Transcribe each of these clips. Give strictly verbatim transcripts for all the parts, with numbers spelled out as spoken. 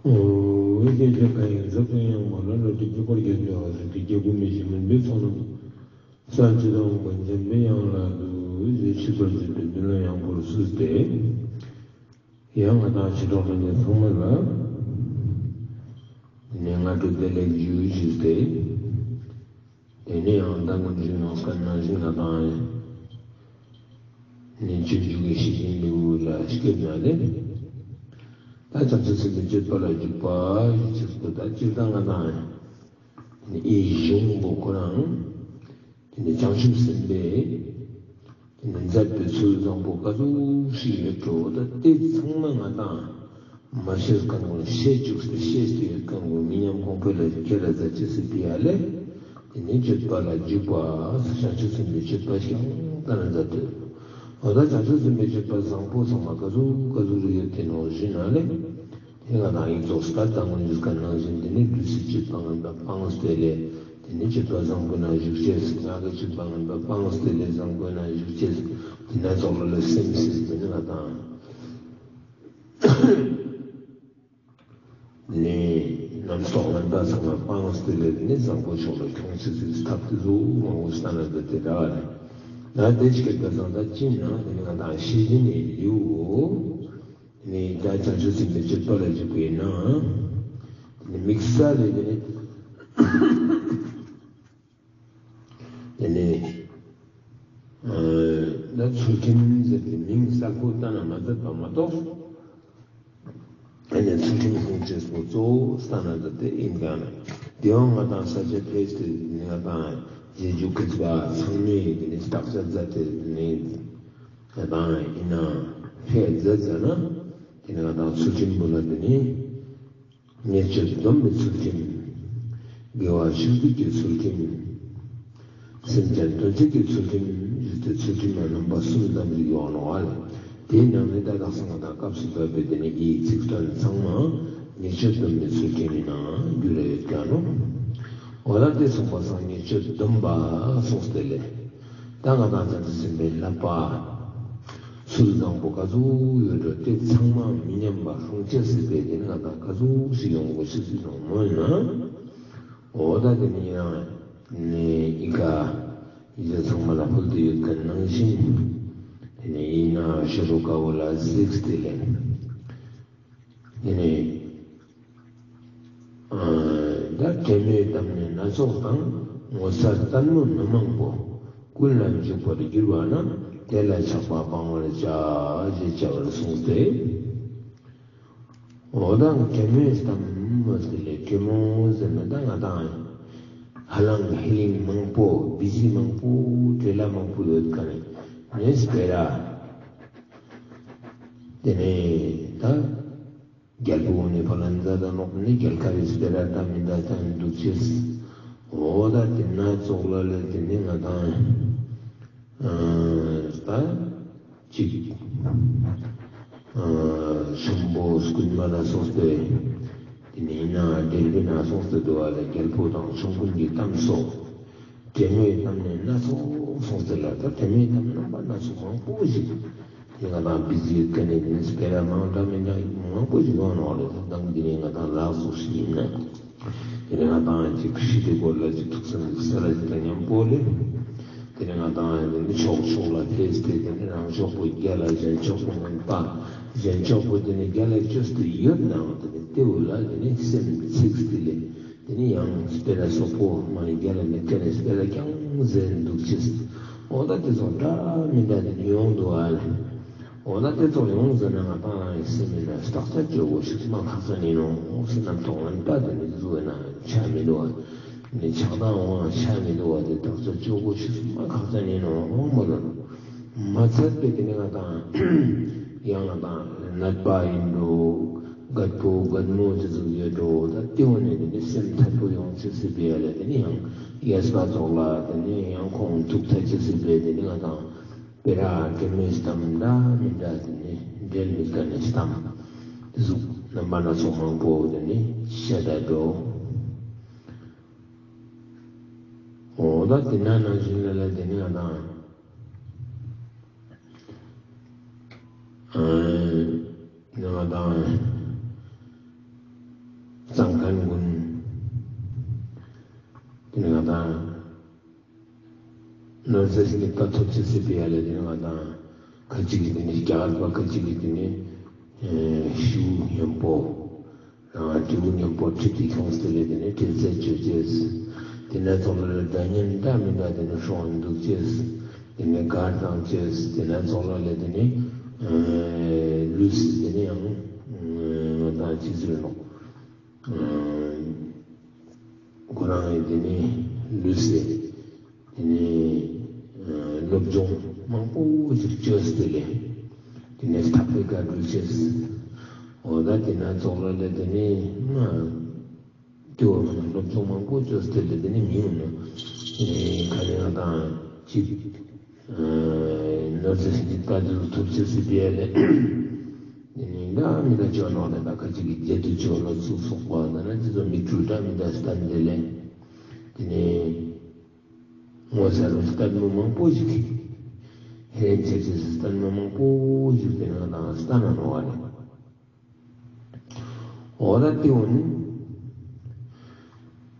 འོ་སྐད་ཅིག་གང་ཡིན་ཟབ་ཏུ་ཡངས་པ་ལ། བློ་གྲོས་ཀྱི་དཀོར་གྱིས་འདུལ་བ་ཟེར་ཏེ། སྐྱེ་དགུ་མི་ཤི་མུན་པའི་ཚོགས་རྣམས་སེལ། ཕྱིར་དུ་འོངས་པ་འཇམ་པའི་དབྱངས་ལ་འདུད་ཟེར། ཕྱི་དོར་བྱེད་པའི་མདུན་ལ་ཡངས་པོར་བསུས་ཏེ། ཡང་ང་དང་ཕྱི་དྲོ་ལྷན་རྒྱས་ཚང་མ་ལ་ནི་སྔ་དྲོ་བདེ་ལེགས་ཞུ་ཞུས་ཏེ། དེ་ནས་ཡང་ད་ངོ་སྤྲོད་གནང་སྐབས་ནང་བཞིན་ང་དང་ནི་སྤྱོད་འཇུག་གི་ཤེས་བཞིན་ལེའུ་ལ་སྐྱོད་ན་ལེ། ད་བྱང་ཆུབ་སེམས་དཔའི་སྤྱོད་པ་ལ་འཇུག་པ་ཞིག་ཅིག་པོ། ད་སྤྱིར་བཏང་ང་དང་ནི་ཨི་གཞུང་པོ་ཁོ་རང་དེ་ནི་བྱང་ཆུབ་སེམས་དཔའི་དེ་ནི་མཛད་པའི་ཚུལ་བཟང་པོ་ག་ཟུག་ཞིག་ཡོད་འགྲོ། ད་དེ་ཚང་མ་ང་དང་མ་ཤེས་མཁན་ཀུན་ཤེས་བཅུག་སྟེ། ཤེས་ཏེ་ཡོད་མཁན་ཀུན་མི་ཉམས་གོང་འཕེལ་ལ་ཁྱེར་ར་མཛད་ཅེས་སི་ཕི་ཡ་ལེ། དེ་ནི་སྤྱོད་པ་ལ་འཇུག་པ། བྱང་ཆུབ་སེམས་དཔའི་སྤྱོད་པ་ཞིག་ཡང་ད་ནི་མཛད་དེ། འོ་ད་བྱང་ཆུབ་སེམས་དཔའི་སྤྱོད་པ་བཟང་པོ་ཚང་མ་ག་ཟུག་ག་ཟུག་རེ་ཡོད་དེ་ནོག་ཞུས་ན་ལེ། དེ་ང་དང་ཡིག་ཚོགས་ལྟར་དང་པོ་ཞུས་ཀ་ནང་བཞིན་དེ་ནི་ལུས་སི་སྤྱོད་པ་ངན་པ་སྤངས་ཏེ་ལེ། དེ་ནི་སྤྱོད་པ་བཟང་པོ་ན་ཞུགས་ཅེས། ངག་གི་སྤྱོད་པ་ངན་པ་སྤངས་ཏེ་ལེ་བཟང་པོ་ན་ཞུགས་ཅེས། དེ་ན་ཙོགས་ལ་ལེ་སེམས་སི་དེ་ནི་ང་དང་ནི་རྣམ་རྟོག་ངན་པ་ཚང་མ་སྤངས་ཏེ་ལེ། དེ་ནི་བཟང་པོ་ཕྱོགས་ལ་ཁྱོང་ཅེས་སི་ཐབས་དེ་ཟུག་མང་པོ་སྟན་ན་དེ་དེ་འདྲ་བ་རེད། ད་དེ་ཅིག་གི་བཟང་ད་ཅི་ན་དེ་ནི་ང་དང་ཤེས་བཞིན་ནི་ལེའུ། ནི་ད་བྱང་ཆུབ་སེམས་དཔའི་སྤྱོད་པ་ལ་འཇུག་པའི་ནང་། ནི་དམིགས་བསལ་ལས་དེ་ནི་དེ་ནི་ཨ་ད་ཚུལ་ཁྲིམས་ཟེར་ཏེ་མིང་གསལ་པོ་བཏང་ན་མ་མཛད་པ་མ་གཏོགས། ཨ་ནི་ཚུལ་ཁྲིམས་སྲུང་ཅེས་པོ་གཙོ་བོ་སྟན་ན་མཛད་དེ་ཡིན་ག་ན། དེའང་ང་དང་ས་ཆ་ཕེས་ཏེ་ནི་ང་དང་རྗེས་འཇུག་གི་ཚོགས་ཚང་མས་དེ་ནི་བརྟག་དཔྱད་མཛད་དེ་དེ་ནི། ང་དང་ཡིན་ན་ཕེ་མཛད་ཟེར་ན། དེ་ནི་ང་དང་ཚུལ་ཁྲིམས་པོ་ལ་དེ་ནི་ཉེས་སྤྱོད་སྡོམ་པའི་ཚུལ་ཁྲིམས། དགེ་བ་ཕྱུགས་འབུལ་གྱི་ཚུལ་ཁྲིམས། སེམས་ཅན་དོན་བྱེད་ཀྱི་ཚུལ་ཁྲིམས་ཞུས་ཏེ་ཚུལ་ཁྲིམས་ལ་རྣམ་པ་གསུམ་ཙམ་ཞིག་ཡོང་ནོག་ཨ་ལེ། དེའི་ནང་ནས་ད་དག་ས་ང་དང་སྐབས་སུ་བབས་པའི་དེ་ནི་འི་ཚིག་དོན་ཚང་མ་ཉེས་སྤྱོད་སྡོམ་པའི་ཚུལ་ཁྲིམས་ཡིན་ན་རྒྱུ་རེ་ཡོད་ཀྱག་ནོག། འོ་ད་དེ་སོང་པ་སང་ཉེས་སྤྱོད་སྡོམ་པ་སོང་སྟེ་ལེ། ད་ང་དང་བྱང་ཆུབ་སེམས་དཔའི་བསླབ་པ་ཚུལ་བཟང་པོ་ག་ཟུག་ཡོད་འགྲོ་དེ་ཚང་མ་མི་ཉམས་པ་སྲུང་ཅེས་སི་ཕི་ཡ་དེ་ནི་ང་དང་ག་ཟུག་ཞིག་ཡོང་དགོས་ཤེས་སི་ནོག་མོལ་ན། འོ་ད་དེ་ནི་ཡང་ནི་ཨི་ཀ་ཡི་ཟེར་ཚང་མ་ལ་ཕུལ་ཏེ་ཡོད་མཁན་ནང་བཞིན། དེ་ནི་ཡིན་ན་ཤེས་རབ་དཀར་པོ་ལ་གཟིགས་ཏེ་ལེ། དེ་ནི་ཨ་ད་དྲན་མེད་གཏམ་ནི་སྣ་ཚོགས་དང་། ངོ་མཚར་ལྟད་མོ་མི་མང་པོ། ཀུན་ལ་འཇུག་པར་གྱུར་པ་ན། དེ་ལ་ཆགས་པ་སྤང་བར་བྱ། ཞེས་བྱ་བར་གསུངས་ཏེ། འོ་ད་དྲན་མེད་གཏམ་མོ་ཟེར་ལེ། དྲན་མོ་ཟེར་ན་ད་ང་དང་ཧ་ལམ་ཧེ་ལིང་མང་པོ་བི་ཟི་མང་པོ་བྲེལ་བ་མང་པོ་ཡོད་མཁན་ནི་སྤེ་ར། དེ་ནས་ད་རྒྱལ་པོ་ནི་ཕ་ལན་ཛ་ད་ནོག་ནི་རྒྱལ་ཁབ་ཀྱི་སྤེ་ར་ད་མི་འདྲ་ད་འདུག་ཅེས། འོ་ད་དེ་ན་ཙོགས་ལ་ལེ་དེ་ནི་ང་དང་ཨ་ད་ཅིག་ཨ་ཤོམ་པོ་སྐུན་མ་ལ་སོགས་པའི་དེ་ནི་ཡིན་ན་འབྲེལ་བའི་ན་སོགས་ཏེ་འདུག་བ་ལེ། རྒྱལ་པོ་དང་ཆོམ་རྐུན་གྱི་གཏམ་སོགས། དྲན་མེད་གཏམ་ནི་སྣ་ཚོགས་སོང་ཟེར་ལ། ད་དྲན་མེད་གཏམ་རྣམ་པ་སྣ་ཚོགས་མང་པོ་ཞིག་དེ་ང་དང་བི་ཟི་ཡོད་མཁན་ནི་དེ་ནི་སྤེ་ར་མང་དྲགས་མི་འདྲ་མང་པོ་ཞིག་ཡོང་ནོག་ལེ། ད་དང་དེ་ནི་ང་དང་ལགས་སོ་ཞིག་ཡིན་ན། དེ་ནི་ང་དང་ཅིག་ཤི་དེ་སྐོར་ལ་ཅིག་ཐུགས་བསམ་ཅིག་ས་ར་ཅིག་དང་མཉམ་པོ་ལེ། དེ་ནི་ང་དང་དེ་ནི་ཕྱོགས་ཕྱོགས་ལ་ཕེས་ཏེ་དེ་ནི་རང་ཕྱོགས་པོ་རྒྱལ་ལ་གཞན་ཕྱོགས་པོ་ངན་པ། གཞན་ཕྱོགས་པོ་དེ་ནི་རྒྱལ་ལ་བཅོས་ཏེ་ཡོད་ནའང་དེ་ནི་དེ་བོ་ལ་དེ་ནི་སེམས་ཚིག་སྟེ་ལེ། དེ་ནི་ཡང་སྤེ་ར་སོག་པོ་མ་ནི་རྒྱལ་ལ་མེད་མཁན་ནི་སྤེ་ར་རྐྱང་ཟེར་འདུག་ཅེས། འོ་ད་དེ་ཚོ་འདྲ་མི་འདྲ་དེ་ནི་ཡོང་འདུག་ཨ་ལེ། འོ་ད་དེ་ཚོ་ཡོང་ཟེར་ན་ང་དང་ཡང་སེམས་ཡིན་ན་བརྟག་དཔྱད་བཅོ་དགོས་ཤེས་མ་ཁག་ཅན་ཡིན་ནོག་ཟེར། རྣམ་རྟོག་ངན་པ་དེ་ནི་བཟོ་ན་ཆ་མི་འདུག་བ། ནི་ཆགས་སྡང་འོང་ཆ་མི་འདུག་བ། དེ་བརྟག་དཔྱད་བཅོ་དགོས་ཤེས་མ་ཁག་ཅན་ཡིན་ནོག་མོལ་ལ། མ་ཚད་པའི་དེ་ནི་ང་དང་ཡང་ང་དང་ནད་པ་ཡིན་འགྲོ། རྒད་པོ་རྒད་མོ་ཅི་ཟུག་ཡོད་འགྲོ། ད་དེ་བོ་ནི་དེ་ནི་སེམས་ཐད་པོ་ཡོང་ཅེས་སི་ཕི་ཡ་ལེ། དེ་ནི་ཡང་རྒས་པ་ཚོགས་ལ་དེ་ནི་ཡང་ཁོང་ཐུག་ཐད་ཅེས་སི་ཕི་ཡ་དེ་ནི་ང་དང་སྤེ་ར་དྲན་མེད་གཏམ་འདྲ་མི་འདྲ་དེ་ནི་འབྲེལ་མི་དཀའ་ནི་གཏམ་དེ་ཟུག་རྣམ་པ་སྣ་ཚོགས་མང་པོ་དེ་ནི་བཤད་ད་འགྲོ། འོ་ད་དེ་ན་ནང་བཞིན་ལ་ལ་དེ་ནི་ང་དང་ཨ་ནི་ང་དང་ ནོར་རྫས་ཀྱི་རྙེད་པ་ཐོབ་ཅེས་སི་ཕི་ཡ་ལེ་དེ་ནེ་ང་དང་ཁ་ཅིག་གི་དེ་ནེ་རྒྱ་གར་པ་ཁ་ཅིག་གི་དེ་ནེ་ཨེ་ཤིའུ་མཉམ་པོ་རང་སྤྲེའུ་མཉམ་པོ་ཁྲིད་དེ་ཁྱོངས་ཏེ་ལེ་དེ་ནེ་དྲི་ཟ་ཅོ་ཅེས། དེ་ནེ་ཙོགས་ལ་ལེ་སྒྲ་སྙན་འདྲ་མི་འདྲ་དེ་ནེ་སྲུང་འདུག་ཅེས། དེ་ནེ་གར་བཏང་ཅེས། དེ་ནེ་ཙོགས་ལ་ལེ་དེ་ནེ་ཨེ་ལུས་དེ་ནེ་ཡང་ང་དང་ཅི་ཟེར་ནོག་ཁོ་རང་ངི་དེ་ནེ་ལུས་སེ་དེ་ནེ་སློབ་སྦྱོང་མང་པོ་ཞིག་བཅོས་ཏེ་ལེ། དེ་ནེ་ཐག་པའི་བཀའ་འགྲུལ་ཅེས། འོ་ད་དེ་ནེ་ཙོགས་ལ་ལེ་དེ་ནེ་ང་དེ་བོ་སློབ་སྦྱོང་མང་པོ་བཅོས་ཏེ་ལེ་དེ་ནེ་མི་ཡོང་ན་ཁ་ནེ་ང་དང་ཅིག་ནོར་རྫས་ཀྱི་རྙེད་པ་ཐོབ་ཅེས་སི་ཕི་ཡ་ལེ། དེ་ནེ་འདྲ་མི་འདྲ་བཅོ་ནོག་ལེ། ད་ཁ་ཅིག་གི་བརྒྱད་དུ་བཅོ་ནོག་ཚུལ་སོགས་པ་དེ་ནེ་དེ་ཚོ་མིག་འཕྲུལ་འདྲ་མི་འདྲ་སྟན་ཏེ་ལེ། དེ་ནེ་ངོ་མཚར་བའི་ལྟད་མོ་མང་པོ་ཞིག་ཧེ་རན་ཆེ་ཆེ་ལྟད་མོ་མང་པོ་ཞིག་དེ་ནེ་ང་དང་སྟན་ན་ནོག་ལེ། འོ་ད་དེ་བོ་ནི།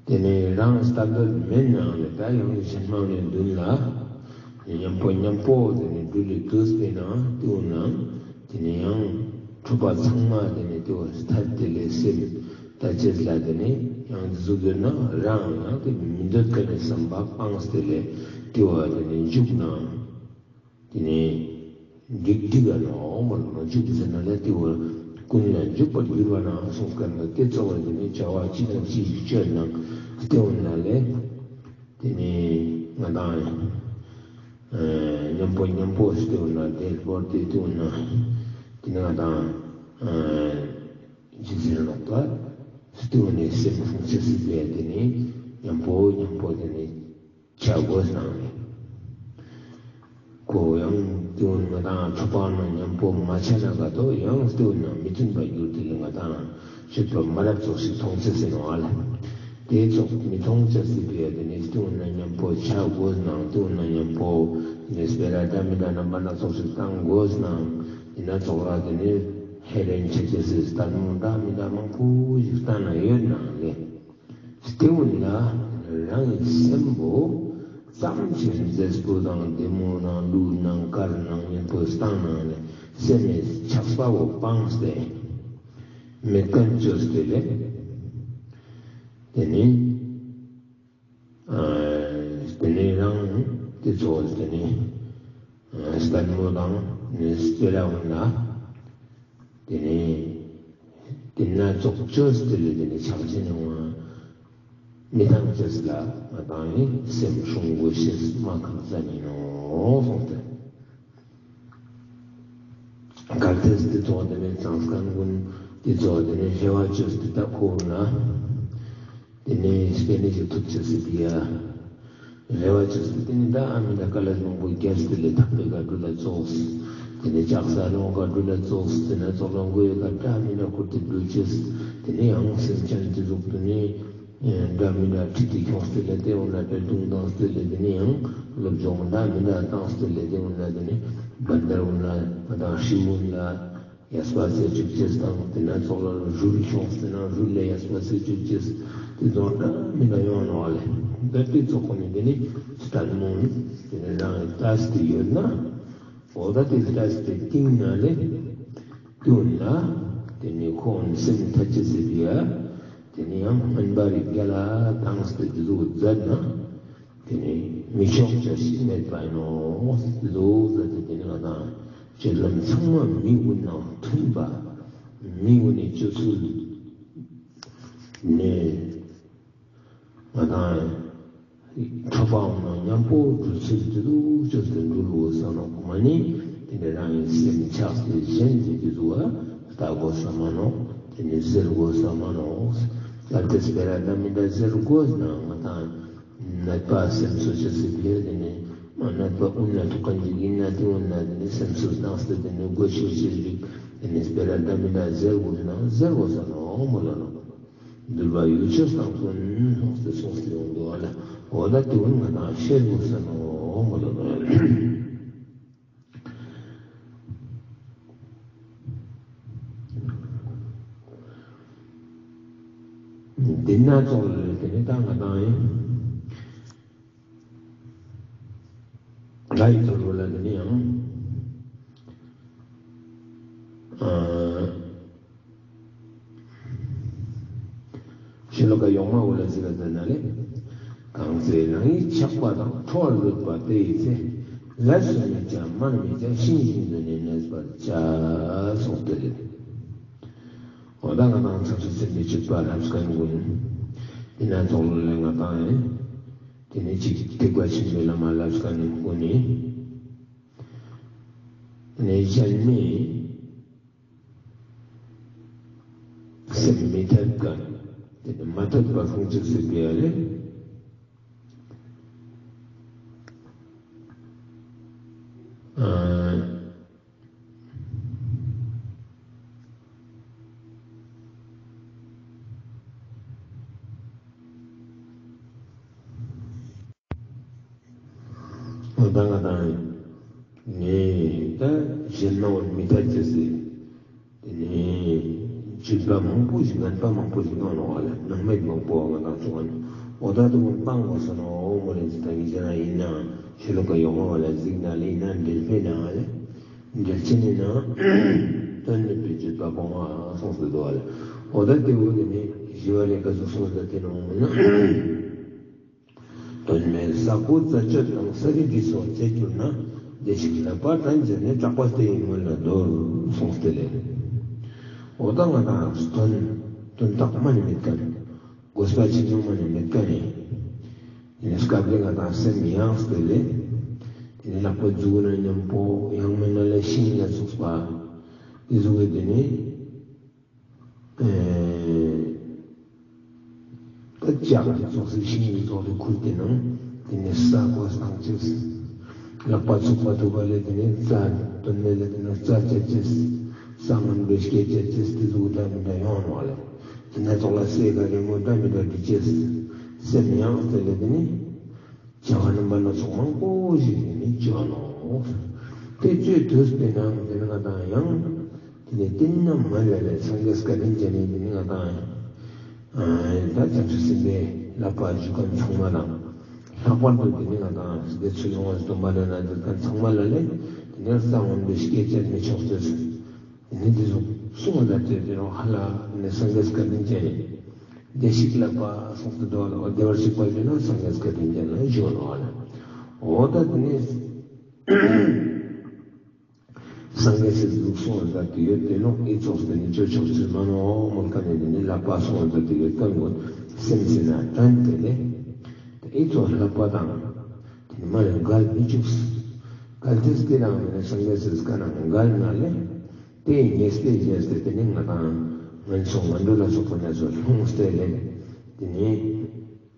དེ་ནེ་རང་སྟབས་མེད་ནའང་ལེ་ད་ཡང་གཞན་མ་ནེ་མདུན་ལ་མཉམ་པོ་མཉམ་པོ་དེ་ནེ་འགྲུལ་ལེ་འདུག་པས་ན་དེ་བོ་ན་དེ་ནེ་ཡང་འཁྲུལ་པ་ཚང་མ་དེ་ནེ་དེ་བོ་ཐར་ཏེ་ལེ་སེམས་ད་ཅེས་ལ་དེ་ནེ་ཡང་འདི་ཟུག་ཡོད་ན་རང་ཡང་དེ་མི་འདོད་ཁན་ནི་བསམ་པ་སྤངས་ཏེ་ལེ་དེ་བོ་དེ་ནེ་འཇུག་ན། དེ་ནེ་འགྲིག་འགྲིག་ག་ནོག་མོལ་ནོག་འཇུག་ཟེར་ན་ལེ་དེ་བོ་ཀུན་ལ་འཇུག་པར་འགྱུར་བ་ན་གསུངས་ཀ་ན་དེ་ཙོགས་པ་དེ་ནེ་བྱ་བ་ཅི་དང་ཅི་ཞིག་བཅོས་ན་སྟེ་འོ་ན་ལེ། དེ་ནེ་ང་དང་ཨ་མཉམ་པོ་མཉམ་པོ་སྟེ་འོ་ན་དེ་བོར་ཏེ་སྟེ་འོ་ན་དེ་ནེ་ང་དང་ཨ་ཅི་ཟེར་ནོག་ད་སྟེ་འོ་ན་སེམས་ཕུང་ཅེས་སི་ཕི་ཡ་དེ་ནེ་མཉམ་པོ་མཉམ་པོ་དེ་ནེ་ཆ་དགོས་ནང་ནེ། ཁོ་ཡང་སྟེ་འོ་ན་ང་དང་འཁྲུལ་པ་ནང་མཉམ་པོ་མ་ཆ་ན་ག་དོ་ཡང་སྟེ་འོ་ན་མི་མཐུན་པ་གྱུར་ཏེ་ལེ་ང་དང་སྤྱོད་པ་མ་རབས་ཙོགས་ཤིག་མཐོང་ཅེས་ཟེར་ནོག་ཨ་ལེ། དེ་ཙོགས་མི་མཐོང་ཅེས་སི་ཕི་ཡ་དེ་ནེ་སྟེ་འོ་ན་མཉམ་པོ་ཆ་དགོས་ནང་སྟེ་འོ་ན་མཉམ་པོ་དེ་ནེ་སྤེ་ར་འདྲ་མི་འདྲ་རྣམ་པ་སྣ་ཚོགས་ཤིག་བཏང་དགོས་ནང་དེ་ནེ་ཙོགས་ལ་དེ་ནེ་ཧེ་རན་ཆེ་ཆེ་སི་ལྟད་མོ་འདྲ་མི་འདྲ་མང་པོ་ཞིག་བཏང་ན་ཡོད་ནང་ལེ། སྟེ་འོ་ན་རང་གི་སེམས་པོ་ཙམ་ཞིག་མཛེས་པོ་དང་བདེ་མོ་ནང་ལུས་ནང་དཀར་ནང་སྙན་པོ་བཏང་ནང་ནེ་སེམས་ནི་ཆགས་པ་བོ་སྤངས་ཏེ་མེད་ཁན་བཅོས་ཏེ་ལེ། དེ་ནེ་ཨ་དེ་ནེ་རང་དེ་ཙོགས་དེ་ནེ་ཨ་ལྟད་མོ་དང་ནི་སྤེ་ར་འོ་ན་དེ་ནེ་དེ་ན་ཙོགས་བཅོས་ཏེ་ལེ་དེ་ནེ་ཆགས་ཅེས་ནི་འོ་མི་བཏང་ཅེས་ལ་ང་དང་ནི་སེམས་སྲུང་དགོས་ཤེས་མ་ཁག་ཅན་ཡིན་ནོག་གསུངས་ཏེ། གལ་ཏེ་དེ་ཙོགས་དེ་ནེ་ཙང་སྐན་ཀུན་དེ་ཙོགས་དེ་ནེ་རེ་བ་བཅོས་ཏེ་ད་ཁོ་ན་དེ་ནེ་སྤེ་ར་ནེ་ཞིག་ཐུབ་ཅེས་སི་ཕི་ཡ། རེ་བ་བཅོས་ཏེ་དེ་ནེ་འདྲ་མི་འདྲ་དཀའ་ལས་མང་པོ་རྒྱབ་སྟེ་ལེ་ཐག་པའི་བཀའ་འགྲུལ་ལ་ཙོགས། དེ་ནེ་ལྕགས་སྲེག་སློང་བཀའ་འགྲུལ་ལ་ཙོགས། དེ་ནེ་ཙོགས་ལ་མགོ་ཡི་ཀ་འདྲ་མི་འདྲ་ཁུར་ཏེ་འགྲུལ་ཅེས། དེ་ནེ་ཡང་སེམས་ཅན་དེ་ཟུག་དེ་ནེ་འདྲ་མི་འདྲ་ཁྲིད་དེ་ཁྱོངས་ཏེ་ལེ་དེ་འོ་ན་འབྲེལ་གཏོང་བཏང་སྟེ་ལེ་དེ་ནེ་ཡང་སློབ་སྦྱོང་འདྲ་མི་འདྲ་བཏང་སྟེ་ལེ་དེ་འོ་ན་དེ་ནེ་བན་དར་འོ་ན་ང་དང་ཧྲིལ་བོ་ལ་ཡས་པ་སེ་བཅུག་ཅེས་དང་དེ་ན་ཙོགས་ལ་རུལ་ཁྱོངས་ཏེ་ན་རུལ་ལ་ཡས་པ་སེ་བཅུག་ཅེས་དེ་ཙོགས་འདྲ་མི་འདྲ་ཡོང་ནོག་ལེ། ད་དེ་ཙོགས་ཁོ་ནི་དེ་ནེ་ལྟད་མོ་དེ་ནེ་རང་ལྟས་ཏེ་ཡོད་ན་འོ་ད་དེ་ལྟས་ཏེ་སྟིང་ན་ལེ་དུན་ལ་དེ་ནེ་ཁོང་སེམས་ཐད་ཅེས་སི་ཕི་ཡ་དེ་ནེ་ཡང་སྨན་པ་རིགས་རྒྱལ་ལ་བཏང་སྟེ་དེ་ཟུག་མཛད་ན། དེ་ནེ་མི་ཆོག་ཅེས་ཤིག་མེད་པ་ཡིན་ནོག། ལོ་ཟེར་ཏེ་དེ་ནེ་ང་དང་སྤྱོད་ལམ་ཚང་མ་མི་དགོས་ནང་མཐུན་པ། མི་དགོས་ནི་སྤྱོད་ཚུལ་ནས་ང་དང་ཁྲོ་པའང་ནང་མཉམ་པོ་འགྲུལ་ཚུལ་དེ་ཟུག་སྤྱོད་དེ་འགྲུལ་དགོས་ས་ནོག། མ་ནི་དེ་ནེ་རང་གི་སེམས་ཆགས་ཏེ་གཞན་གྱི་དེ་ཟུག་ལ་ལྟ་དགོས་ས་མ་ནོག། དེ་ནེ་ཟེར་དགོས་ས་མ་ནོག། ལྟ་དེ་སྤེ་ར་འདྲ་མི་འདྲ་ཟེར་དགོས་ན་ང་དང་ནད་པ་སེམས་གསོ་ཅེས་སི་ཕི་ཡ་དེ་ནེ་མ་ནད་པ་ཨུན་ན་ཐུག་ཁན་ཅིག་ཡིན་ན་དེ་ཨུན་ན་དེ་ནེ་སེམས་གསོ་བཏང་སྟེ་དེ་ནེ་སྒོ་ཕྱེ་ཅེས་རིགས་དེ་ནེ་སྤེ་ར་འདྲ་མི་འདྲ་ཟེར་དགོས་ན་ཟེར་དགོས་ས་ནོག་མོལ་ལ་ནོག། འདུལ་བ་ཡུལ་ཆོས་དང་བསྟུན་ལོག་སྟེ་གསུངས་ཏེ་ཡོང་འདུག་ཨ་ལ། འོ་ད་དེ་ཀུན་ང་དང་ཤེས་དགོས་ས་ནོག་མོལ་ལ་ནོག། འདི་ན་ཙོགས་ལ་དེ་ནེ་ད་ང་དང་ཡིན། ཤེས་ལོ་ཀ་ཡོག་མ་བོ་ལ་ཟེར་བ་ཟེར་ན་ལེ། གང་ཚེ་རང་ཉིད་ཆགས་པ་དང་ཁྲོ་བར་འདོད་པ་དེ་ཡི་ཚེ། ལས་སུ་མི་བྱ་སྨྲ་མི་བྱ་ཤིང་བཞིན་དུ་ནི་གནས་པར་བྱ། གསུངས་ཏེ་ལེ། འོ་ད་ང་དང་ཚང་མས་སེམས་ནི་སྤྱོད་པ་ལབ་མཁན་ཀུན། དེ་ན་ཐོག་ལ་ལེ་ང་དང་ཡིན། དེ་ནས་ཅིག་ཐེག་པ་ཆེན་པོའི་བླ་མ་ལབ་མཁན་ཀུན་ནི། དེ་ནས་གཞན་མི་སེམས་མི་ཐད་ཀ། དེ་ནས་མ་ཐད་པ་སྲུང་ཅེས་སི་དེ་ཡ་ལེ། ཨ། འོ་ད་ང་དང་ངས་ད་གཞན་མ་བོ་མི་ཐད་ཅེས་སི། དེ་ནས་སྤྱོད་པ་མང་པོ་ཞིག་ངན་པ་མང་པོ་ཞིག་ཡོང་ནོག་ལེ། སྣང་མེད་མང་པོ་ང་དང་ཚོ་ང་ནི་འོ་ད་དུ་ཀུན་སྤང་དགོས་ས་ནོག། འོ་མོ་ལེ་ཅི་ད་ངི་ཅི་ན་ཡིན་ན་ཤེས་ལོ་ཀ་ཡོག་མ་བོ་ལ་གཟིགས་ན་ལེ་ཡིན་ན་འབྲེལ་པེ་ན་ལེ། འབྲེལ་ཆེན་ནི་ན་དོན་མེད་པའི་སྤྱོད་པ་སྤོང་བ་གསུངས་ཏེ་འདུག་ལེ། འོ་ད་དེ་བོ་དེ་ནས་ཞི་བ་ལྷས་ག་ཟུག་གསུངས་ཏེ་དེ་ནོག་ན། དོན་མེད་ས་གོ་རྩ་གཅོད་དང་ས་རི་འདི་སོགས་བྱེད་གྱུར་ན། བདེ་གཤེགས་ལག་པ་དྲན་བྱས་ནས་སྐྲག་པ་དེ་ཡི་མོད་ལ་འདོར། གསུངས་ཏེ་ལེ། འོ་ད་ང་དང་དོན་དོན་དག་མ་ནི་མེད་མཁན། དགོས་པ་ཆེ་ཆུང་མ་ནི་མེད་མཁན་ནི། དེ་ནས་སྐབས་ལ་ང་དང་སེམས་ཡེངས་ཏེ་ལེ། དེ་ནས་ལག་པ་མཛུག་ན་མཉམ་པོ་ཡང་མིན་ན་ལེ་ཤིང་ལ་ཚུགས་པ། དེ་ཟུག་གི་དེ་ནས། ཨེ། ད་ལྕགས་ཀྱི་ཚོགས་སི་ཤིང་གི་ཚོགས་སི་ཁུར་ཏེ་ནང་དེ་ནས་ས་གོ་བཏང་ཅེས། ལག་པ་ཚུགས་པ་ཐུབ་པ་ལེ་དེ་ནས་རྩྭ་དོན་མེད་ལེ་དེ་ནས་རྩྭ་བཅད་ཅེས། ས་ངན་པའི་སྐྱེ་བཅད་ཅེས་དེ་ཟུག་འདྲ་མི་འདྲ་ཡོང་ནོག་ལེ། དེ་ནས་ཐོག་ལ་སའི་ཀ་རི་མོ་འདྲ་མི་འདྲ་བྲིས་ཅེས། སེམས་ཡེངས་ཏེ་ལེ་དེ་ནས། བྱ་བ་རྣམ་པ་སྣ་ཚོགས་མང་པོ་ཞིག་ནི་བཅོ་ནོག། དེ་བཅོས་དུས་པའི་ནང་དེ་ནི་ང་དང་ཡང་དེ་ནི་རྟིང་ན་མ་ལ་ལས་སངས་རྒྱས་བཀའ་དྲིན་ཅན་ནི་དེ་ནི་ང་དང་ཡང་ད་བྱང་ཆུབ་སེམས་དཔའི་བསླབ་པ་ཞུ་མཁན་ཚང་མ་དང་། ལྷག་པར་དུ་དེ་ནི་ང་དང་དེ་ཚུལ་ཡོངས་སུ་སྟོན་པ་ལ་ན་དེ་མཁན་ཚང་མ་ལ་ལས་དེ་ནི་རྩ་སྔོན་པོའི་སྐྱེ་བཅད་མི་ཆོག་ཅེས། ནི་འདི་ཚོ་གསུངས་པ་ལྟར་དེ་རུ་ཧ་ལ་ནི་སངས་རྒྱས་བཀའ་དྲིན་ཅན་ནི་བདེ་གཤེགས་ལག་པ་གསུངས་ཏེ་འདུག་ལ། འོ་བདེ་བར་གཤེགས་པ་ཞུ་ན་སངས་རྒྱས་བཀའ་དྲིན་ཅན་ལ་ཞུ་ནོག་ལ། འོ་ད་དེ་ནི་སངས་རྒྱས་སི་གཟུགས་གསུངས་པ་ལྟར་དུ་ཡོད་དེ་ནོག། ཨི་ཙོགས་དེ་ནི་ཅོ་ཆོག་ཅེས་མ་ནོག་མོལ་མཁན་ནི་དེ་ནི་ལག་པ་གསུངས་པ་ལྟར་དུ་ཡོད་ཀ་ངོ་སེམས་སི་ན་དྲན་ཏེ་ལེ། དེ་ཨི་ཙོགས་ལག་པ་དང་དེ་ནི་མ་ཡང་འགལ་མི་བཅུག། གལ་ཏེ་དེ་རང་ནི་སངས་རྒྱས་སི་བཀའ་ནང་འགལ་ན་ལེ། དེ་ཉེས་པའི་རྗེས་སུ་དེ་ནི་ང་དང་ངན་སོང་ངན་འགྲོ་ལ་སོགས་པ་ནས་སུ་ལྷུང་སྟེ་ལེ། དེ་ནི་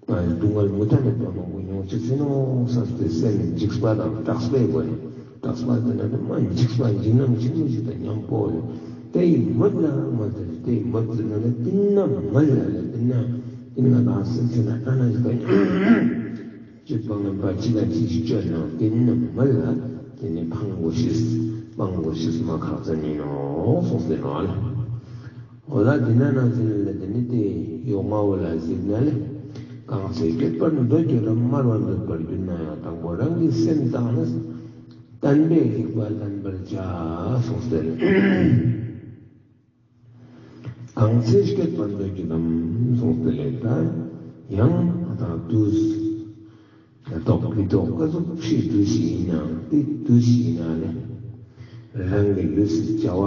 སྡུག་བསྔལ་མུ་མཐའ་མེད་པ་མང་པོ་མྱོང་ཅེས་ཡིན་ནོག་བསམ་སྟེ་སེམས་འཇིགས་པ་དང་སྐྲག་པའི་སྒོ་ནས། སྐྲག་པ་དེ་ན་དེ་མ་འཇིགས་པ་འཇིགས་སྣང་ཆེན་མོ་ཞིག་དང་མཉམ་པོ་ལེ། དེ་ཡི་མོད་ལ་མ་དེ་དེ་ཡི་མོད་ཟེར་ན་ལེ་དེ་ན་མ་ལ་ལེ་དེ་ན་དེ་ན་ང་དང་སེམས་ཅན་ན་ལྟ་ན་ཞིག་དང་མཉམ། སྤྱོད་པ་ངན་པ་ཅི་དང་ཅི་ཞིག་སྤྱོད་ན་དེ་ནི་མ་ལ་དེ་ནི་ཕང་དགོས་ཤེས་སྤང་དགོས་ཤེས་མ་ཁག་ཅན་ཡིན་ནོག་གསུངས་ཏེ་ནོག་ལ། འོ་ད་དེ་ན་ནང་ཚན་ལ་དེ་ནི་དེ་ཡོག་མ་བོ་ལ་གཟིགས་ན་ལེ། གང་ཚེ་སྐྱོབ་པར་འདོད་ཀྱང་དམ། སྨྲ་བར་འདོད་པར་གྱུར་ན་ཡང་། དང་པོ་རང་གི་སེམས་དང་ནི། བསྟན་པའི་རིགས་པ་བསྟན་པར་བྱ། གསུངས་ཏེ་ལེ། གང་ཚེ་སྐྱོབ་པར་འདོད་ཀྱང་དམ་གསུངས་ཏེ་ལེ། ད་ཡང་ད་དུས་ལ་ཐོག་གི་ཐོག་ག་ཟུག་ཤེས་དུས་ཤིག་ཡིན་ནའང་དེ་དུས་ཤིག་ཡིན་ན་ལེ། རང་གི་ལུས་སི་བྱ་བ་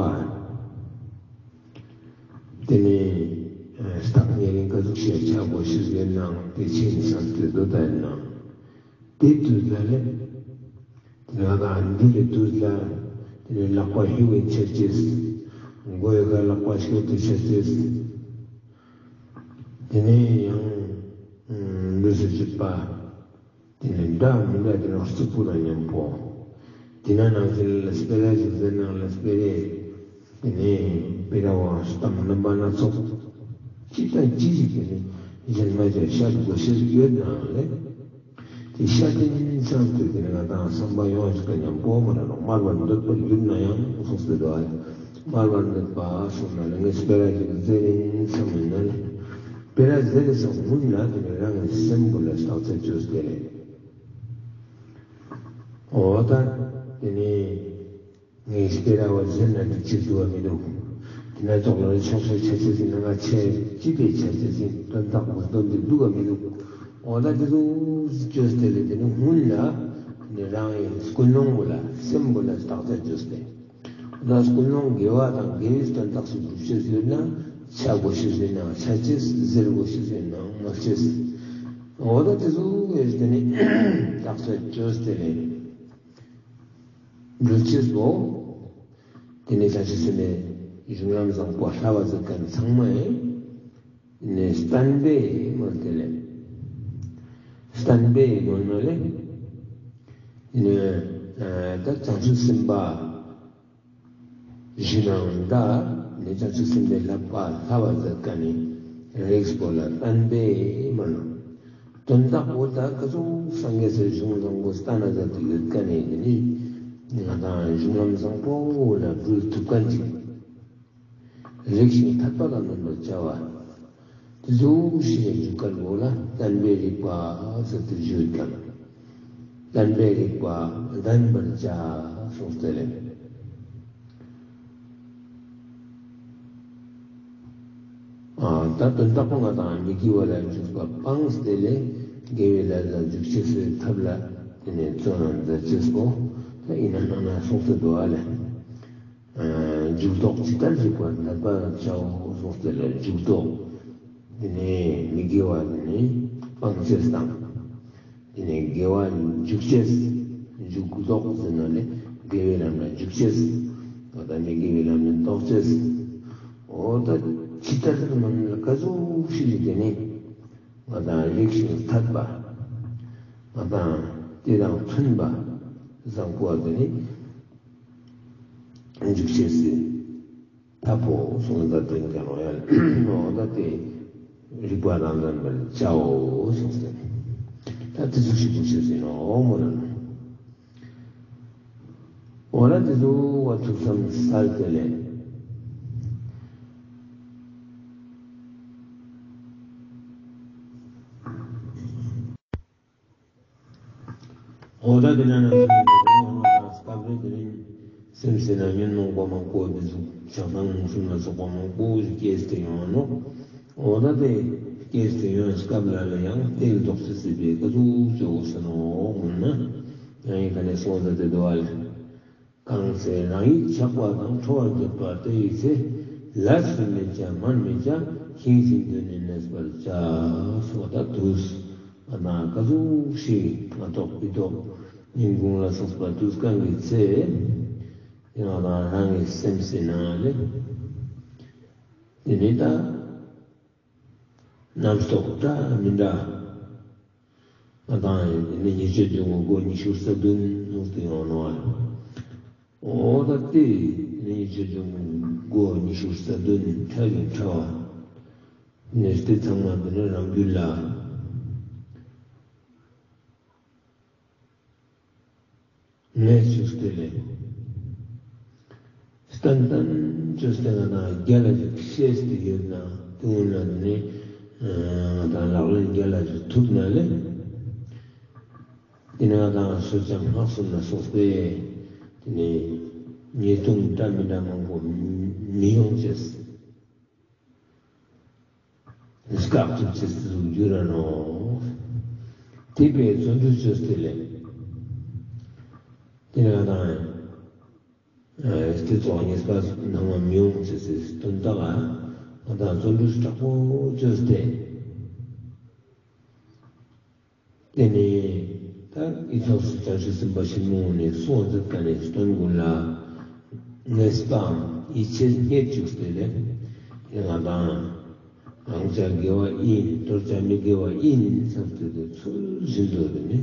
དེ་ནི་སྟག་ཉེ་རིང་ག་ཟུག་ཤེས་བྱ་དགོས་ཤེས་ཡོད་ནའང་དེ་ཆེན་བསམ་སྟེ་འདུག་ད་ཡིན་ནའང་། དེ་དུས་ལ་ལེ། དེ་ནི་ང་དང་འདི་ལས་དུས་ལ། དེ་ནི་ལག་པ་ཧྲིལ་བོ་ཆད་ཅེས། མགོའི་ཁ་ལག་པ་ཤོར་ཏེ་ཆད་ཅེས། དེ་ནི་ཡང་། ལུས་སུ་ཅུད་པ། དེ་ནི་འདྲ་མི་འདྲ་དེ་ནི་རྩུབ་པོ་དང་མཉམ་པོ། དེ་ན་ནང་བཞིན་ལ་སྤེ་ར་ཞིག་ཟེར་ནང་ལ་སྤེ་རའི། དེ་ནས་སྤེ་ར་བ་སྟམ་རྣམ་པ་སྣ་ཚོགས། ཅི་དང་ཅི་ཞིག་དེ་ནི་གཞན་མ་ཞིག་ཤ་དགོས་ཤེས་ཡོད་ནའང་ལེ། དེ་ཤ་དེ་ནི་བསམ་སྟེ་དེ་ནི་ང་དང་བསམ་པ་ཡོངས་ཤིག་དང་མཉམ་པོ་མ་ར་ནོག། སྨྲ་བར་འདོད་པར་གྱུར་ན་ཡང་གསུངས་ཏེ་འདུག། སྨྲ་བར་འདོད་པ་གསུངས་ན་ལེ་ངས་སྤེ་ར་ཞིག་ཟེར་ཡིན་བསམ་ཡིན་ན་ལེ། སྤེ་ར་ཟེར་སོང་མུན་ལ་དེ་ནི་རང་གི་སེམས་པོ་ལ་སྟག་ཚེ་བཅོས་ཏེ་ལེ། འོ་ད་དེ་ནི། ངས་སྤེ་ར་བ་ཟེར་ན་འགྲིག་ཅེས་འདུག་བ་མི་འདུག། དེ་ མེ་ཏོག་ལ་ཕྱོགས་ཤིག་ཆ་ཅེས་ཨིན་ན་ང་ཆེ་ཅི་ཕི་ཆ་ཅེས་ཨིན་དོན་དག་གོ་དོན་དེ་འདུག་ག་མི་འདུག་འོ་ད་དེ་ཚོ་བཅོས་ཏེ་ལེ་དེ་ནི་སྔོན་ལ་ནི་རང་ངི་ཀུན་སློང་བོ་ལ་སེམས་པོ་ལ་བརྟག་དཔྱད་བཅོས་ཏེ། འོ་ད་ཀུན་སློང་དགེ་བ་དང་དགེ་བའི་དོན་དག་སུ་སྒྲུབ་ཅེས་ཡོད་ན་ཆ་དགོས་ཤེས་ཡོད་ན་ཆ་ཅེས། ཟེར་དགོས་ཤེས་ཡོད་ན་མོལ་ཅེས། འོ་ད་དེ་ཚོ་ཡོད་དེ་ནི་བརྟག་དཔྱད་བཅོས་ཏེ་ལེ། འགྲུལ་ཅེས་པོ། དེ་ནས་བྱང་ཆུབ་སེམས་དཔའི་གཞུང་ལམ་བཟང་པོ་ལྷབ་པ་ཟེར་ཁན་ཚང་མ་ཡིན། ནས་བསྟན་པའི་མོལ་ཏེ་ལེ། བསྟན་པའི་མོལ་ནོ་ལེ། ནས་ད་བྱང་ཆུབ་སེམས་དཔའ་གཞུང་ལམ་ད་ནས་བྱང་ཆུབ་སེམས་དཔའི་ལྷབ་པ་ལྷབ་པ་ཟེར་ཁན་ནི་རིགས་པོ་ལ་བསྟན་པའི་མོལ་ནོ། དོན་དག་པོ་ད་ཀ་ཟུག་སངས་རྒྱས་སི་གཞུང་བཟང་པོ་བསྟན་ན་ཟེར་དུ་ཡོད་ཀ་ནས་དེ་ནི་ང་དང་གཞུང་ལམ་བཟང་པོ་ལ་འགྲུལ་ཐུབ་ཀ་ཅིག་རིགས་ཤིང་ཐར་པ་དང་ལྡན་པར་བྱ་བ། དེ་ཟུག་ཞིག་ལ་འཇུག་ཀ་ལོ་ལ་བསྟན་པའི་རིགས་པ་ཟེར་དུ་ཡོད་ཀ་ནས་བསྟན་པའི་རིགས་པ་ལྡན་པར་བྱ་གསུངས་ཏེ་ལེ། ཨ་ད་དོན་དག་པོ་ང་དང་མི་དགེ་བ་ལ་འཇུག་པ་སྤངས་ཏེ་ལེ་དགེ་བའི་ལས་ལ་འཇུག་ཅེས་སི་ཐབས་ལ་དེ་ནས་བརྩོན་ལ་མཛད་ཅེས་པོ་ད་ཡིན་ན་ནང་ན་གསུངས་ཏེ་འདུག་ཨ་ལེ། འཇུག་ལྡོག་ཇི་ལྟར་འཇུག་པ་འདས་པར་བྱའོ་གསུངས་ཏེ་ལེ་འཇུག་ལྡོག་དེ་ནས་མི་དགེ་བ་དེ་ནས་སྤང་ཅེས་དང་། དེ་ནས་དགེ་བ་འཇུག་ཅེས། འཇུག་ལྡོག་ཟེར་ན་ལེ་དགེ་བའི་ལམ་ལ་འཇུག་ཅེས། འོ་ད་མི་དགེ་བའི་ལམ་ལ་ལྡོག་ཅེས། འོ་ད་ཇི་ལྟར་མ་ནི་ལ་ཀ་ཟུག་ཞིག་ལེ་དེ་ནས་ང་དང་རིགས་ཤིང་ཐར་པ། ང་དང་དེ་དང་མཐུན་པ་བཟང་པོ་དེ་ནས་འཇུག་ཅེས་སི་ཐབས་པོ་གསུངས་ད་དེ་ཀ་ནོ་ཡ་ལེ། འོ་ད་དེ་རིགས་པ་དང་ལྡན་པར་བྱའོ་གསུངས་ཏེ། ད་དེ་ཟུག་ཞིག་འཇུག་ཅེས་ཨིན་ནོ་མོལ་ལ་ནོ། འོ་ན་དེ་ཚོ་བ་ཐུགས་བསམ་གསལ་ཏེ་ལེ། འོ་ད་དེ་ན་ན་སྐབས་རེ་དེ་རིང་སེམས་སི་ན་ཉོན་མོངས་པ་མང་པོ་འདི་ཚོ་ཆགས་སྡང་ངན་སོང་ལ་སོགས་པ་མང་པོ་ཞིག་སྐྱེས་ཏེ་ཡོང་ནོག་འོ་ད་དེ་སྐྱེས་ཏེ་ཡོང་སྐབས་ལ་ལ་ཡང་དེ་ལྡོག་ཅེས་སི་ཕིའ་ཀ་ཟུག་ཅོ་དགོས་ས་ནོག་མོལ་ན། ཡང་ཡིན་ཁ་ནས་སོང་ཟེར་ཏེ་འདུག་པ་ལེ། གང་ཚེ་རང་ཡིད་ཆགས་པ་དང་ཁྲོ་བར་གྱུར་པ་དེ་ཡི་ཚེ། ལས་སུ་མི་བྱ་སྨོན་མི་བྱ་ཞིང་གཞན་དོན་ནི་གནས་པར་བྱ། སོགས་ད་དུས་ང་དང་ཀ་ཟུག་ཞིག་སྔ་ཐོག་ཕི་ཐོག་ཉིན་གུང་ལ་སོགས་པ་དུས་གང་གི་ཚེ། ང་དང་རང་གི་སེམས་སི་ནང་ལེ་དེ་ནི་ད་རྣམ་རྟོག་འདྲ་མི་འདྲ། ང་དང་ནི་ཉེས་སྤྱོད་སྦྱོང་བའི་སྒོ་ཉི་ཤུ་རྩ་བདུན་ནོར་དུ་ཡོང་ནོག་འོ་ད་དེ་ནི་ཉེས་སྤྱོད་སྦྱོང་བའི་སྒོ་ཉི་ཤུ་རྩ་བདུན་ཕྲ་ཞིང་ཕྲ་བ། ནི་དེ་ཚང་མ་དེ་ནི་རང་རྒྱུད་ལ་ངས་བཅོས་ཏེ་ལེ། བསྟན་བསྟན་བཅོས་ཏེ་ང་དང་རྒྱལ་ལ་ཞིག་ཤེས་ཏེ་ཡོད་ན་དེ་འོན་ན་དེ་ནི་ང་དང་ལག་ལེན་རྒྱལ་ལ་ཞིག་ཐུབ་ན་ལེ། དེ་ནི་ང་དང་གསོད་ཅིང་སྔགས་གསུམ་ལ་སོགས་པའི་དེ་ནི་ཉེས་ལྟུང་འདྲ་མི་འདྲ་མང་པོ་མི་ཡོང་ཅེས། སྐབས་ཐུབ་ཅེས་སུ་འགྱུར་ར་ནོག་དེ་བས་བརྩོན་འགྲུས་བཅོས་ཏེ་ལེ། དེ་ནི་ང་དང་ཨ་དེ་ཚོགས་ཉེས་པ་སྣང་བ་མི་ཡོང་ཅེས་སི་དོན་དག་ང་དང་བརྩོན་འགྲུས་དྲག་པོ་བཅོས་ཏེ། དེ་ནས་ད་ཨི་ཙོགས་སུ་བྱང་ཆུབ་སེམས་དཔའ་ཆེན་མོ་ནས་གསུངས་ཟེར་ཁན་ནི་སྟོན་ཀུན་ལ་ངེས་པའམ་ཡིད་ཆེས་རྙེད་བཅུག་སྟེ་ལེ། ང་དང་ང་ཅག་དགེ་བ་ཨིན། ཐོར་ཅག་མི་དགེ་བ་ཨིན་བསམ་སྟེ་དེ་ཚུལ་བཞིན་དུ་དེ་ནི་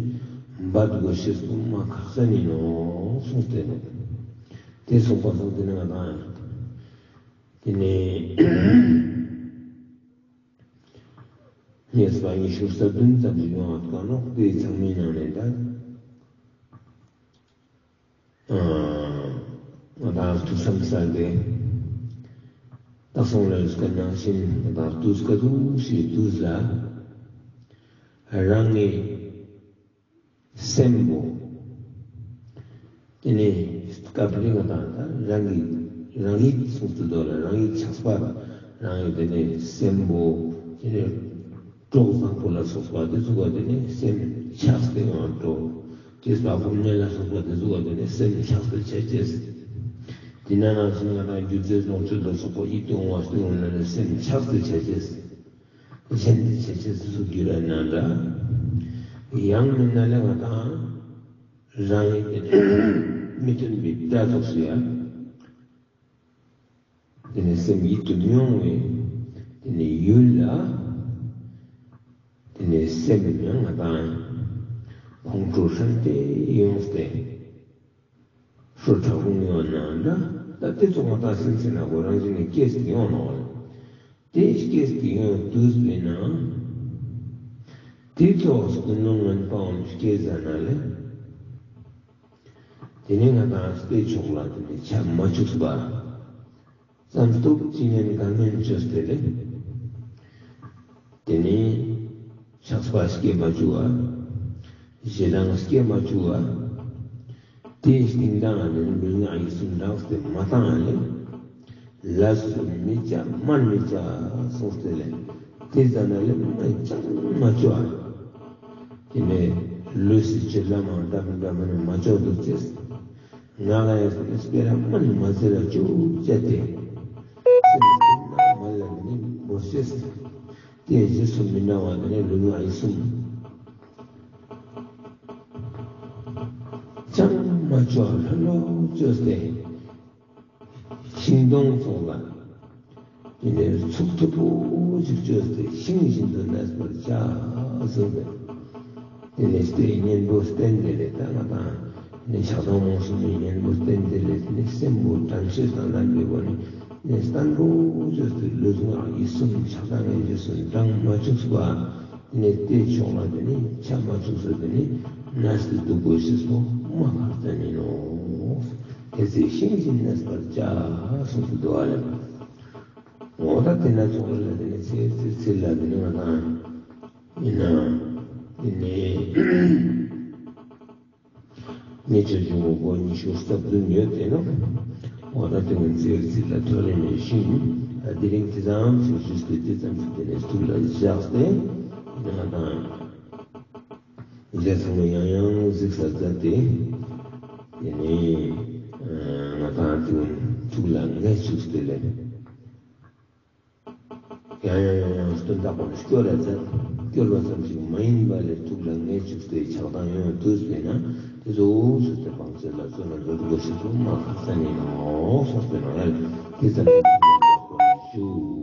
འབད་དགོས་ཤེས་པོ་མ་ཁག་ཅན་ཨིན་ནོག་གསུངས་ཏེ་ནོག་དེ་གསུངས་པ་སོང་དེ་ནི་ང་དང་དེ་ནི། ཉེས་པ་ཉི་ཤུ་རྩ་བདུན་ཙམ་ཞིག་ཡོང་བ་དཀའ་ནོག་དེའི་ཚང་མའི་ནང་ནས་ད། ང་དང་ཐུགས་བསམ་གསལ་ཏེ། ད་སོང་ལ་ཡོད་ཀ་ནང་བཞིན་ང་དང་དུས་ཀ་དུས་ཤིག་དུས་ལ། རང་གི་སེམས་པོ། དེ་ནས་སྐབས་རེ་ང་དང་ད་རང་གི་ རང་ཉིད་གསུངས་ཏེ་འདུག་ལ། རང་ཉིད་ཆགས་པ། རང་ཉིད་དེ་ནས་སེམས་པོ་དེ་ནས་གྲོགས་བཟང་པོ་ལ་སོགས་པ་དེ་ཚོ་ག་དེ་ནས་སེམས་ཆགས་ཏེ་ཡོང་འགྲོ། དེ་ལྟ་བུ་ནད་ལ་སོགས་པ་དེ་ཚོ་ག་དེ་ནས་སེམས་ཆགས་ཏེ་ཆ་ཅེས། དེ་ན་ནང་བཞིན་ང་རང་སྒྱུ་རྩལ་ལོངས་སྤྱོད་ལ་སོགས་པ་ཡིད་དུ་འོང་བ་སྟེ་འོང་ན་ནས་སེམས་ཆགས་ཏེ་ཆ་ཅེས། གཞན་དེ་ཆ་ཅེས་སུ་འགྱུར་ར་ན་འདྲ། ཡང་མིན་ན་ལས་ང་དང་རང་ཉིད་དེ་ནས་མི་མཐུན་པའི་དགྲ་ཚོགས་སུ་ཡ། དེ་ནས་སེམས་ཡིད་དུ་མི་འོང་བའི་དེ་ནས་ཡུལ་ལ། དེ་ནས་སེམས་ཡང་ང་དང་ཁོང་ཁྲོ་ཧྲན་ཏེ་ཡོངས་ཏེ། ཧྲོ་ཁྲ་ཁུང་ཡོང་ན་འདྲ། ད་དེ་ཚོ་ང་དང་སེམས་སེམས་ན་གོ་རང་བཞིན་ནས་སྐྱེས་ཏེ་ཡོང་ནོག་ལ། དེ་སྐྱེས་ཏེ་ཡོང་དུས་པས་ན། དེ་ཚོ་ཀུན་སློང་ངན་པའམ་སྐྱེ་ཟ་ན་ལས། དེ་ནས་ང་དང་སྟེ་ཕྱོགས་ལ་དེ་ནས་ཆ་མ་བཅུག་པ། ཙམ་སྟུག་ཅི་ཉན་ག་ཉན་བཅོས་ཏེ་ལས། དེ་ནས་ཆགས་པ་སྐྱེ་མ་བཅུག་པ། ཞེ་སྡང་སྐྱེ་མ་བཅུག་པ། དེའི་སྟེང་དང་ནི་ལུས་ངག་ཡིད་གསུམ་འདྲངས་ཏེ་མ་བཏང་ལས། ལས་སུ་མི་བྱ་སྨན་མི་བྱ་གསུངས་ཏེ་ལས། དེ་ཟ་ན་ལས་སྨན་ཅང་མ་བཅོ་བ། དེ་ནས་ལུས་སི་ཆོས་ལ་མང་འདྲ་མི་འདྲ་མ་ནི་མ་བཅོ་འདུག་ཅེས། ང་ལ་ཡང་སྤེ་ར་སྨན་མ་ཟེར་ལ་བཅོ་བྱ་སྟེ། སེམས་སྐྱིད་ན་མ་ལ་ནི་མོ་ཤེས། དེ་རྗེས་སུ་མི་འབྲང་བ་དེ་ནི་ལུས་ངག་ཡིད་གསུམ། ཅང་མ་བཅོ་ལྷོད་ལྷོད་བཅོས་ཏེ། ཤིང་སྡོང་ཚོགས་ལ། དེ་ནས་ཚུགས་མཐུག་པོ་ཞིག་བཅོས་ཏེ་ཤིང་བཞིན་དུ་གནས་པར་བྱ་གསུངས་ཏེ། དེ་ནས་དེའི་གཉེན་པོ་བསྟེན་ཏེ་ལས་ད་ང་དང་ནི་ཆགས་སྡང་རྨོངས་གསུམ་གྱི་གཉེན་པོ་བསྟེན་ཏེ་ལས་དེ་ནས་སེམས་པོ་དྲན་ཤེས་དང་ལྡན་པའི་སྒོ་ནས་ནས་བརྟན་པོ་བཅོས་ཏེ་ལུས་ངག་ཡིད་གསུམ་ཆགས་སྡང་གི་རྗེས་སུ་འབྲང་མ་བཅུག་པ། དེ་ནས་དེ་ཕྱོགས་ལ་དེ་ནས་ཆ་མ་བཅུག་ས་དེ་ནས་གནས་ཏེ་འདུག་དགོས་ཤེས་པོ་མ་ཁག་ཅན་ཡིན་ནོ། དེ་ཚེ་ཤིང་བཞིན་གནས་པར་བྱ་གསུངས་ཏེ་འདུག་ཨ་ལེ། འོ་ད་དེ་ན་ཚོགས་ལ་དེ་ནས་ཚེ་ཚེ་ཚེ་ལ་དེ་ནས་ང་དང་ཡིན་ན་དེ་ནས། ངེས་ཆོས་འབྱུང་པོ་ཉི་ཤུ་རྩ་བདུན་ཡོད་དེ་ནོ། འོ་ད་དེ་ངོ་ཚེ་ཚིག་ལ་ཐོ་རེ་ནས་ཤིང་། དེ་རིང་དེ་ཙམ་ཞིག་ཞུས་ཏེ་དེ་ཙམ་ཞིག་དེ་ནས་ཐུགས་ལ་བཞག་སྟེ། ང་དང་རྗེས་ཚང་མ་ཡང་ཡང་གཟིགས་ས་མཛད་དེ། དེ་ནས་ང་དང་དེ་ངོ་ཐུགས་ལ་ངེས་བཅུག་སྟེ་ལས། ཡང་ཡང་ཡང་ཡང་སྟོན་ཐོག་པོ་ནས་སྐྱོར་ར་མཛད། སྐྱོར་བ་ཙམ་ཞིག་མ་ཡིན་པ་ལས་ཐུགས་ལ་ངེས་བཅུག་སྟེ་ཆགས་སྡང་ཡོང་དུས་པས་ན་དེ་ཚོ་འོག་སུ་སྟེ་སྤང་བྱ་ལ་བརྩོན་ན་འགྲོ་དགོས་ཤེས་པོ་མ་ཁག་ཅན་ཡིན་ནོ་གསུངས་པས་ན་ཡང་དེ་ཙམ་གྱིས་ཐུགས་ལ་འཇགས་པར་ཞུ།